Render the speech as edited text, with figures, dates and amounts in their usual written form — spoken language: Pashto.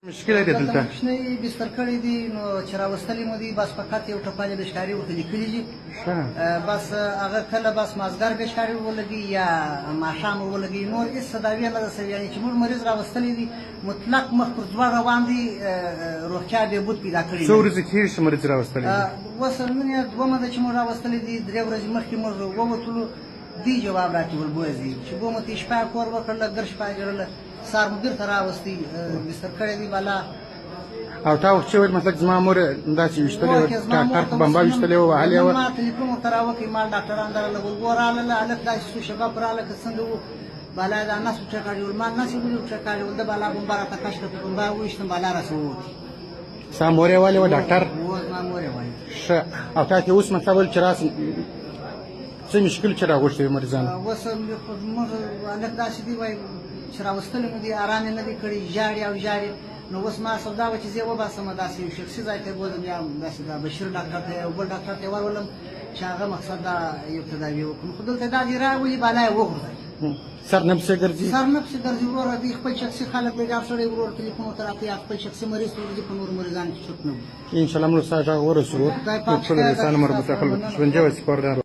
مشکل دی دلته دلته مو کوچنی بستر کړی دی، نو چې راوستلی مو دی، بس فقط یو ټپالې بشکاري ورته لیکلي دي. ښه. بس هغه کله بس مازدګر بشکاري ولګي یا ماښام ولګي، نور هېڅ تداوي نه ده سوې. یعنې چې موږ مریض راوستلی دی، مطلق مخ پر ځوړ روان دی، روغتیا بهبود پیدا کړی. څو ورځې کېږي چې مریض راوستلی دی؟ اوس نن یې دومه ده چې موږ راوستلی دی، 3 ورځې مخکې موږ ووتلو. دی جواب راکړي ول بوځي چې بو مو ته شپه کور وکړله، ګر شپه ګرله، سهار مو بېرته راوستی، بستر کړی دی بالا. او تا وخت چې ویل مثلا زما مور داسې ویشتلې وه، ډاکټر په بمبه ویشتلې وه، وهلې وه؟ ما تلیفون ورته راوکړ، ما ډاکټران درله ول وراله، هلک داسې څو شېبه پر راله که څنګه وو، بالا دا نس ورته کاږي ول، ما نس یې ولې ورته کاږي ول، ده بالا بمبه راته کش کړه، په بمبه وویشتم، بالا راسه ووت. ستا مور یې والې وه ډاکټر؟ هو، زما مور یې والې. ښه، او تا ته اوس مطلب ویل چې راسم، څه مشکل چې راغوښتي وي مریضان؟ اوس موږ هلک داسې دی وایي چې راوستلي مو دي، ارام یې نه دی کړی، ژاړي او ژاړي. نو اوس ما سودا وه چې زه یې وباسم، داسې یو شخصي ځای ته یې بوځم، یا داسې د بشیر ډاکټر ته یو بل ډاکټر ته یې ورولم چې هغه مقصد دا یو تداوي وکړم. خو دلته دا دی راولي، بالا یې وغورځوي. سر نه پسې ګرځي؟ سر نه پسې ګرځي وروره. دوی خپل شخصي خلک لري، هر سړی ورور تلیفون ورته راکوي، یا خپل شخصي مریض ته ورځي، په نورو مریضانو کې چرت نه وي. ان شاء الله موږ ستا غږ ورسوو، خدای پاک ټولو خیر رئیسانو درکړي، مربوطه ستاسو خلکو مننه. ژوندي اوسئ، کور دار.